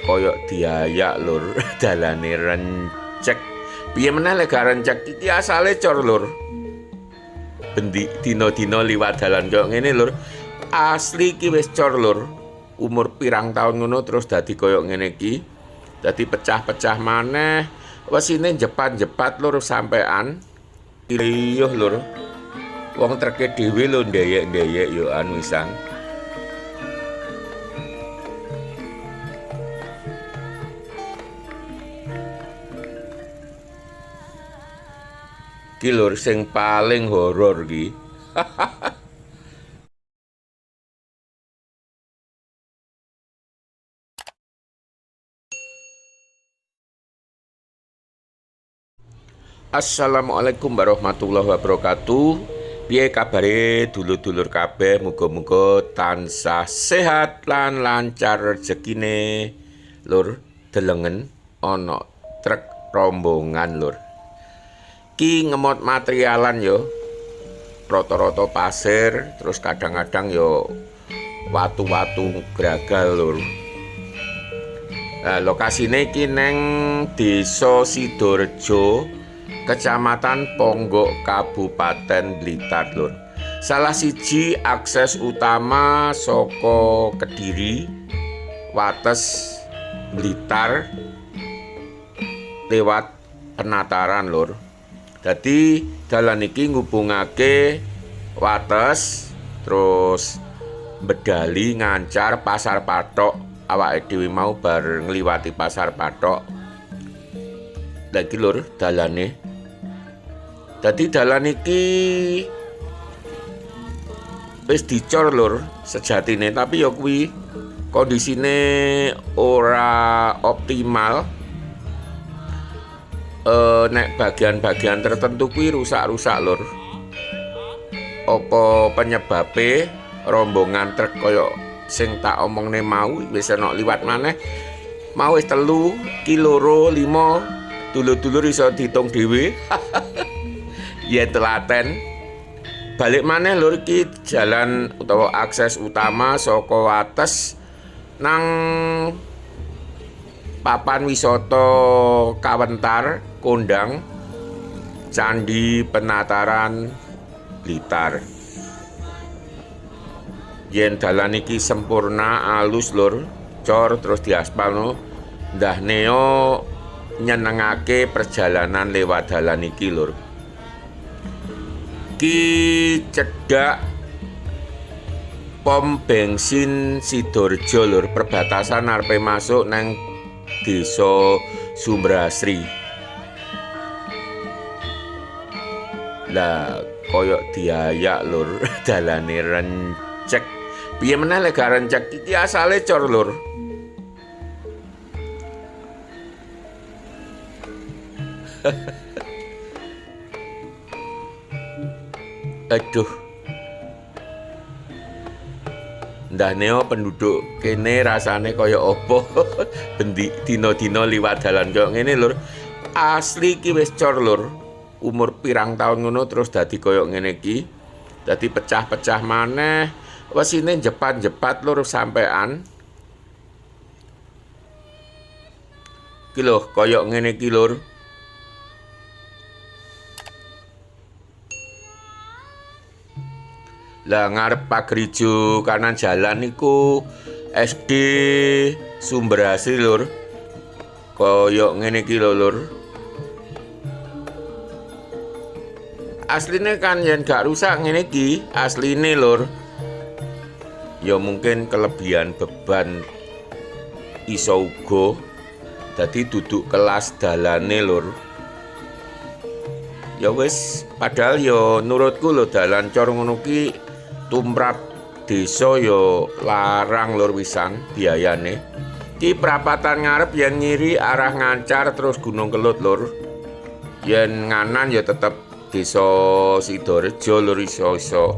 Koyok diayak, lur, dalane rencek. Piye meneh lek gak rencek? Iki asale cor, lur. Bendi dina-dina liwat dalan koyo ngene, lur. Asli iki wis cor, lur. Umur pirang tahun ngono terus dadi koyo ngene iki. Dadi pecah-pecah maneh. Wesine jepat-jepat, lur, sampean. Iya, lur. Wong treke dhewe lho ndeyek-ndeyek yo anu isang. Ki, lur, sing paling horor ki. Assalamualaikum warahmatullahi wabarakatuh. Piye kabare dulur-dulur kabeh? Muga-muga tansah sehat lan lancar rezekine. Lur, delengen ana truk rombongan, lur. Ki ngemot materialan yo. Rata-rata pasir, terus kadang-kadang yo watu-watu gragal, lur. Nah, lokasine iki neng Desa Sidorejo, Kecamatan Ponggok, Kabupaten Blitar, lur. Salah siji akses utama saka Kediri, Wates, Blitar lewat Penataran, lur. Dadi dalan iki ngubungake Wates terus Bedali, Ngancar, Pasar Pathok. Awake dhewe mau bar ngliwati Pasar Pathok. Lah iki, lur, dalane. Dadi dalan iki wis dicor, lur, sejatine, tapi ya kuwi kondisine ora optimal. Nek bagian-bagian tertentu kuwi rusak-rusak, lur. Apa penyebabe rombongan truk kaya sing tak omongne mau wis ana liwat maneh. Mau wis 3, ki 2, 5, dulur-dulur iso diitung dhewe. Yen telaten. Balik maneh, lur, iki jalan utawa akses utama saka Wates nang papan wisata Kawentar, Kondang, Candi Penataran, Blitar. Yen dalan iki sempurna alus, lur, cor terus diaspalno, ndah neo nyenengake perjalanan lewat dalan iki, lur. Ki cedhak pom bensin Sidorejo, lur, perbatasan arepe masuk nang Desa Sumberasri. Lah koyok diayak, lur, dalane rencek. Piye meneh lek gak rencek? Iki asale cor, lur. Aduh. Ndah neo penduduk kene rasane kaya apa? Bendi dina-dina liwat dalan kaya ngene, lur. Asli iki wis cor, lur. Umur pirang tahun ngono terus dadi kaya ngene iki. Dadi pecah-pecah maneh. Wesine jepat-jepat, lur, sampean. Ki lho kaya ngene iki, lur. Lah ngarep pager ijo kanan jalan niku SD Sumberasri, lur. Kaya ngene iki lho, lur. Asline kan yen gak rusak ngene iki, asline, lur. Ya mungkin kelebihan beban iso uga. Dadi duduk kelas dalane, lur. Ya wis, padahal ya nurutku lho dalan cor ngono ki tumrap desa ya larang, lur, wisan biayane. Ki prapatan ngarep yen ngiri arah Ngancar terus Gunung Kelut, lur. Yen nganan ya tetep Desa Sidorejo, lur, iso-iso.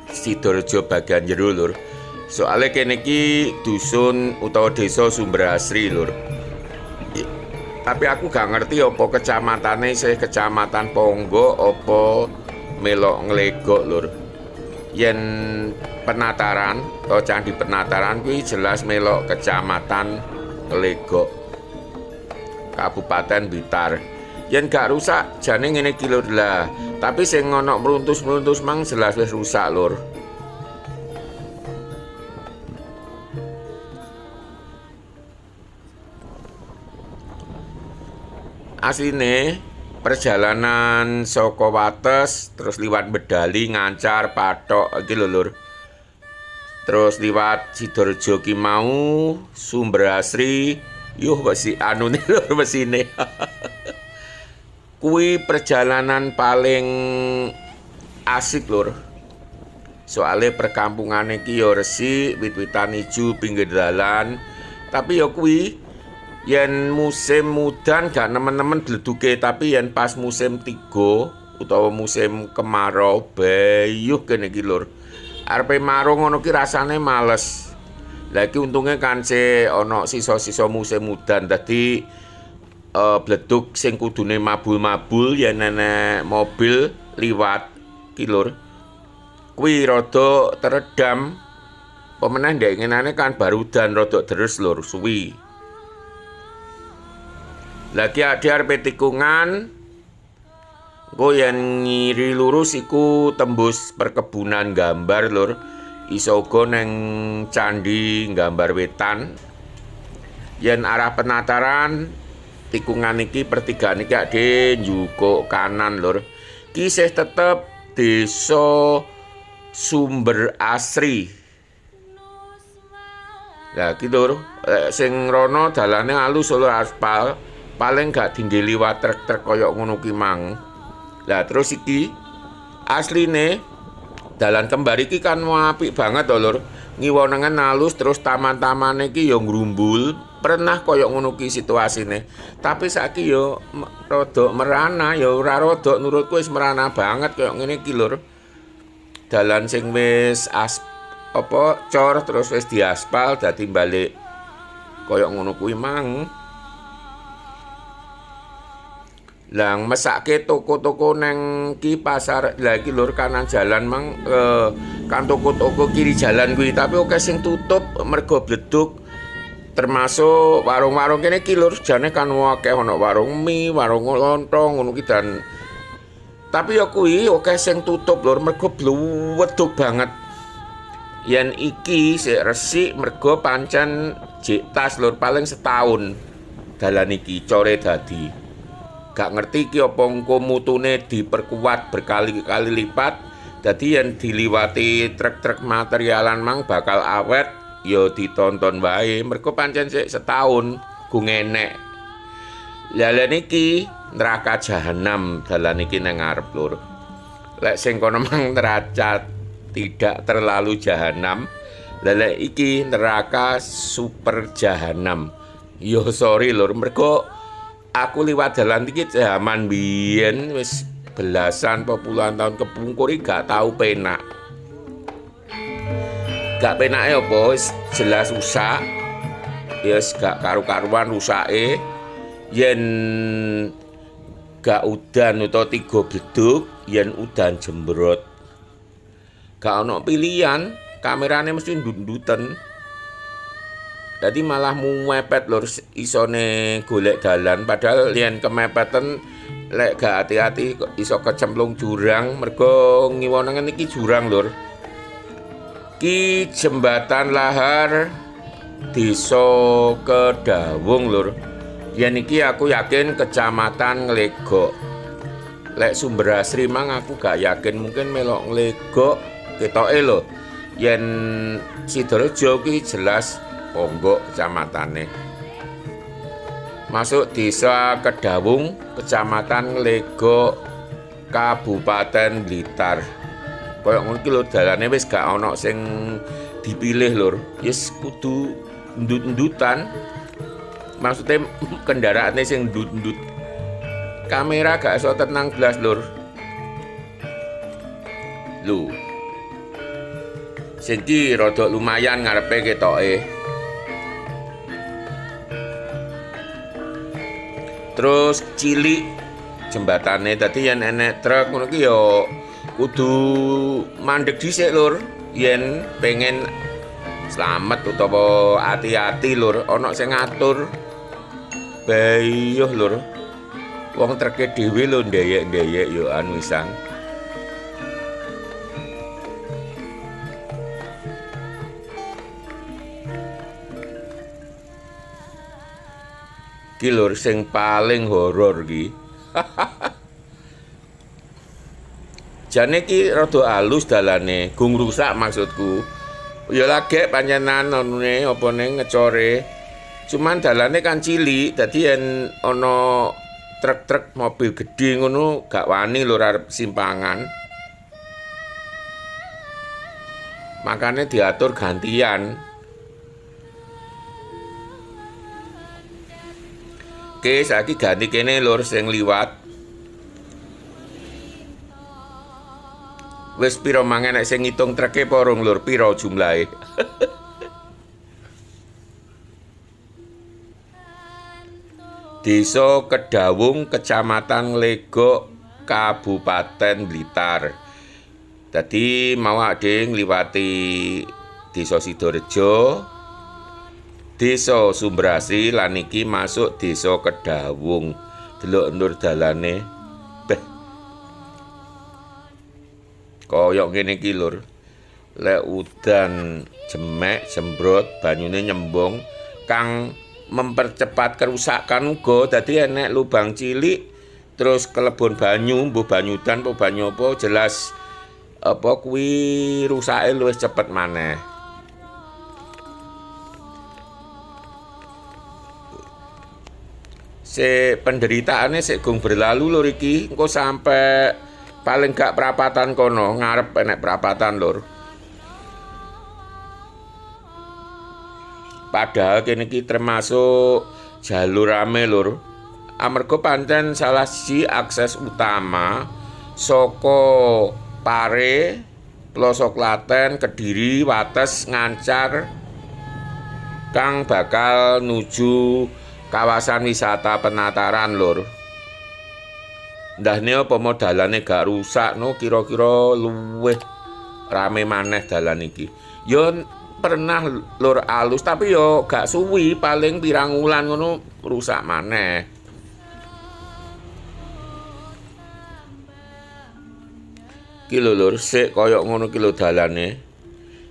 Sidorejo bagian jero, lur. Soale kene iki dusun utawa Desa Sumberasri, lur. Tapi aku gak ngerti apa kecamatane isih Kecamatan Ponggok apa melok Nglegok, lur. Yen Penataran atau Candi Penataran kuwi jelas melok Kecamatan Nglegok, Kabupaten Blitar. Yen gak rusak jane ngene iki lur lah. Tapi sing ana mruntus-mruntus mang jelas wis rusak lur. Asline perjalanan saka Wates terus liwat Bedali, Ngancar, Pathok iki lho lur. Terus liwat Sidorejo ki mau, Sumber Asri, yuh wesi anune lur mesine. Kuwi perjalanan paling asik lur. Soale perkampungane iki ya resik, wit-witan ijo pinggir dalan. Tapi ya kuwi yen musim udan gak nemen-nemen bleduke, tapi yen pas musim tiga utawa musim kemarau bayuh kene iki lur. Arepe marung ngono ki rasane males. Lah iki untunge kan sik ana sisa-sisa musim udan, dadi bleduk sing kudune mabul-mabul yen enek mobil liwat ki lur. Kuwi rada teredam. Pemeneh ndek ngenane kan baru udan rada deres lur, suwi. Lagi ade arepe tikungan, engko yen ngiri lurus iku tembus perkebunan Gambar lur. Iso uga neng Candi Gambar Wetan. Yen arah Penataran, tikungan iki pertigaan iki ade njukuk kanan lur. Ki isih tetep Desa Sumber Asri. Lah iki lur, sing rono dalane alus lur, aspal, paling gak dingge liwat truk-truk kaya ngono ki mang. Lah terus iki asline dalan kembar iki kan apik banget to lur. Ngiwo nengen alus terus taman-tamane iki ya ngrumbul. Pernah kaya ngono ki situasine. Tapi saiki ya rada merana, ya ora rada, nurutku wis merana banget kaya ngene iki lur. Dalan sing wis apa cor terus wis diaspal dadi balik kaya ngono kuwi mang. Lah mesake toko-toko neng ki pasar lah iki lur, kanan jalan mang, kan toko-toko kiri jalan kuwi, tapi oke sing tutup mergo bleduk, termasuk warung-warung kene iki lur, jane kan akeh ana warung mie, warung lontong ngono ki, dan tapi ya kuwi oke sing tutup lur mergo bleduk banget. Yen iki sik resik mergo pancen jek tas lur, paling setahun dalan iki core dadi. Gak ngerti iki apa engko mutune diperkuat berkali-kali lipat, dadi yen diliwati truk-truk materialan mang bakal awet, ya ditonton wae mergo pancen sik setahun gung enek. Lah lha niki neraka jahanam dalan iki nang ngarep lur. Lek sing kono mang neraka tidak terlalu jahanam, lah lek iki neraka super jahanam. Yo sorry lur, mergo aku liwat dalan iki jaman biyen wis belasan apa puluhan tahun kepungkur iki gak tau penak. Gak penake apa wis jelas rusak. Ya wis gak karu-karuan rusake. Yen gak udan utawa tiga bleduk, yen udan jembrot. Gak ono pilihan, kamerane mesti ndut-nduten. Dadi malah mepet lur isone golek dalan, padahal yen kemepeten lek gak hati-hati iso kecemplung jurang, mergo ngiwo nengen iki jurang lur. Ki jembatan lahar Desa Kedawung lur. Yen iki aku yakin Kecamatan Nglegok. Lek Sumber Asri mang aku gak yakin, mungkin melok Nglegok ketoke lho. Yen Sidorejo ki jelas Ponggok kecamatane. Masuk Desa Kedawung, Kecamatan Nglegok, Kabupaten Blitar. Koyok ngono ki lho dalane wis gak ana sing dipilih lur. Wis kudu ndut-ndutan. Maksudnya kendaraane sing ndut-ndut. Kamera gak iso tenang blas lur. Lho. Sing ki rada lumayan ngarepe ketoke. Terus cilik jembatane, dadi yen enek truk ngono ki ya Kudu mandeg dhisik lur yen pengen slamet utawa ati-ati lur, ana sing ngatur. Bayuh lur. Wong treke dhewe lho ndeyek-ndeyek yo anu isang. Ki lur sing paling horor ki. Jane ki rada halus dalane, gung rusak maksudku. Ya lagek pancenan anune opone ngecore. Cuman dalane kan cilik, dadi yen ana truk-truk mobil gedhe ngono gak wani lur arep simpangan. Makane diatur gantian. Oke, saiki ganti kene lur sing liwat. Wis pira mangan nek sing ngitung treke apa rung lur, pira jumlahe? Desa Kedawung, Kecamatan Nglegok, Kabupaten Blitar. Dadi mau ade ngliwati Desa Sidorejo, Desa Sumberasri lan iki masuk Desa Kedawung. Delok nur dalane. Beh. Koyok ngene iki lur. Lek udan jemek sembrot banyune nyembong kang mempercepat kerusakan uga, dadi enek lubang cilik terus kelebon banyu, mbuh banyu udan apa banyu apa jelas apa kuwi rusake luwih cepet maneh. Sik penderitaane sik gung berlalu lur iki, engko sampe paling gak perapatan kono, ngarep enek perapatan lur. Padahal kene iki termasuk jalur rame lur. Amarga pancen salah siji akses utama saka Pare, Ploso Klaten, Kediri, Wates, Ngancar kang bakal nuju kawasan wisata Penataran lur. Ndahne apa dalane gak rusak no, kira-kira luwih rame maneh dalan iki. Yo pernah lur alus tapi yo gak suwi, paling pirang wulan ngono rusak maneh. Ki lho lur, sik koyok ngono ki lho dalane.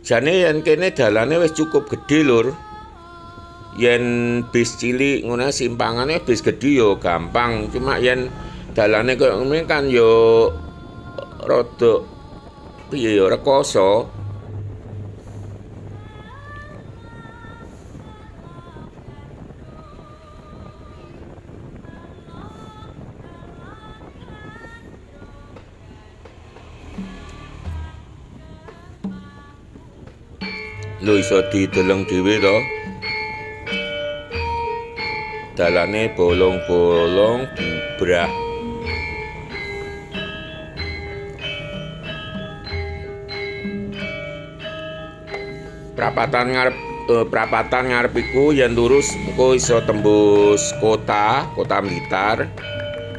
Jane yen kene dalane wis cukup gedhe lur. Yen bis cilik ngono simpangane bis gedhe yo gampang, cuma yen dalane koyo ngene kan yo rada piye yo rekoso. Lho iso dideleng dhewe to. Dalane bolong-bolong bubrah. Prapatan ngarep iku yen lurus engko iso tembus kota Blitar.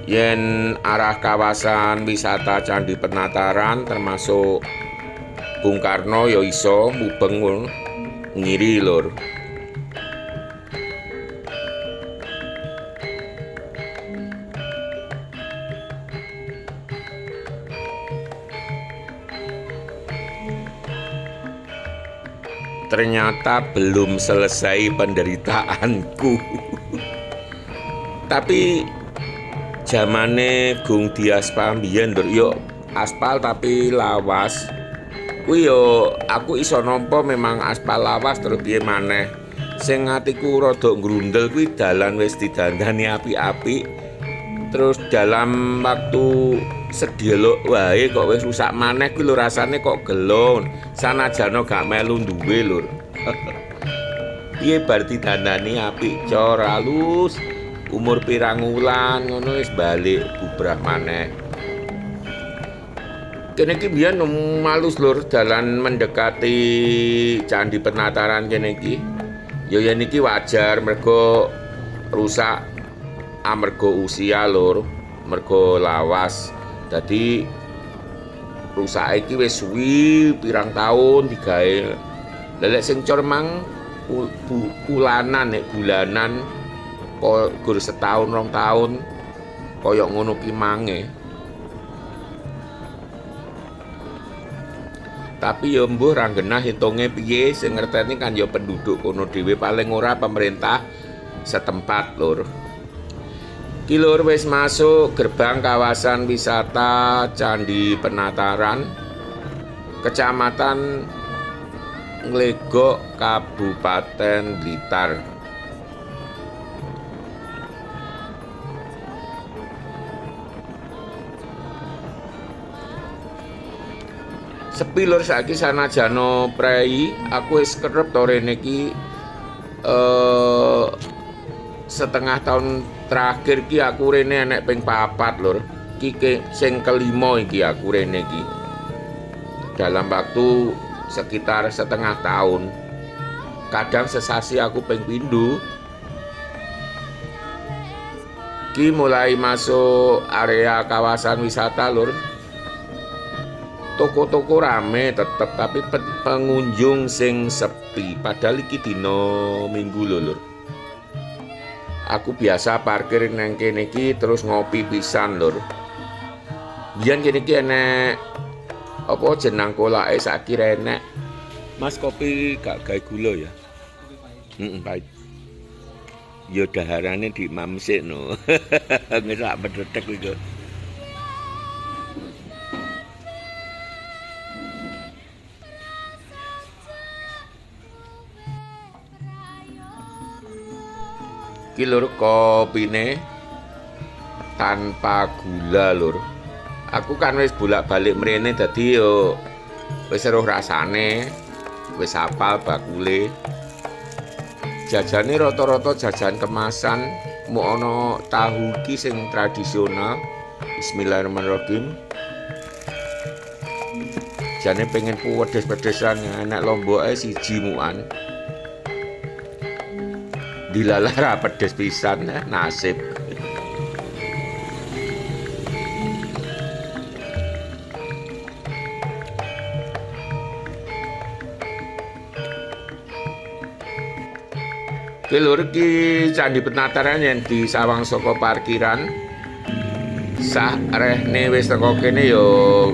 Yen arah kawasan wisata Candi Penataran termasuk Bung Karno ya iso mubeng ngono ngiri lur. Ternyata belum selesai penderitaanku. Tapi zamane gung diaspal mbiyen lur, yo aspal tapi lawas. Kuwi yo aku iso nampa memang aspal lawas terus piye maneh. Sing atiku rada ngrundel kuwi dalan wis didandani apik-apik. Terus dalam waktu sedelok wae kok wis rusak maneh kuwi lho rasane kok gelo. Sanajana gak melu duwe lur. Piye bar didandani apik cor halus, umur pirang wulan ngono wis balik bubrah maneh. Kene iki biyen malus lur dalan mendekati Candi Penataran kene iki. Ya yen iki wajar mergo rusak amarga usia lur, mergo lawas. Dadi Rusake iki wis suwi pirang tahun digawe. Lah lek sing cor mang bulanan, nek bulanan kok gur setahun 2 tahun kaya ngono ki mange. Tapi ya mbuh ra genah hitunge piye, sing ngerteni kan ya penduduk kono dhewe, paling ora pemerintah setempat lur. Ki lur wis masuk gerbang kawasan wisata Candi Penataran, Kecamatan Nglegok, Kabupaten Blitar. Sepi lur saiki sanajana prei, aku wis kerep to rene iki, setengah tahun terakhir ki aku rene enek ping 4 lur. Ki sing kelima iki aku rene iki. Dalam waktu sekitar setengah tahun. Kadang sesasi aku ping pindho. Ki mulai masuk area kawasan wisata lur. Toko-toko rame tetep, tapi pengunjung sing sepi. Padahal iki dina Minggu lho lur. Aku biasa parkir nang kene iki terus ngopi pisan lur. Biyen kene iki enek apa jenang kolake, saiki ra enek. Mas kopi gak gawe gula ya? Kopi pahit. Heeh, pahit. Ya daharane dimam sik no. Ngesak pedhethek iku. Iki lur kopine tanpa gula lur. Aku kan wis bolak-balik mrene dadi yo wis weruh rasane, wis hafal bakule. Jajane rata-rata jajan kemasan, muk ana tahu iki sing tradisional. Bismillahirrahmanirrahim. Jane pengen pedes-pedesan, enek lomboke siji mukan. Dilalah ra pedes pisan, nasib. Ki lur iki Candi Penataran yen disawang saka parkiran. Sah rehne wis teko kene yo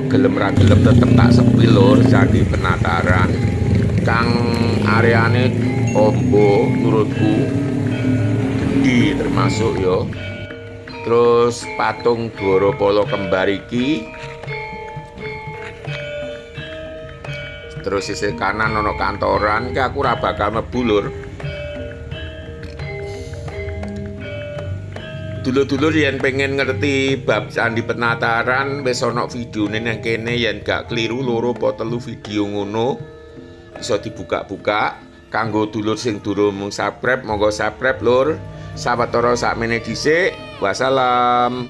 gelem ra gelem tetep tak sepi lur Candi Penataran. Kang areane ombo menurutku gedhi termasuk yo. Terus patung Dwarapala kembar iki. Terus sisih kanan ana kantoran, ki aku ora bakal mlebu lur. Dulur-dulur yen pengen ngerti bab Candi Penataran wis ana videone nang kene, yen gak keliru 2 apa 3 video ngono iso dibuka-buka. Kanggo dulur sing durung subscribe monggo subscribe lur. Sawetara sakmene dhisik. Wassalam.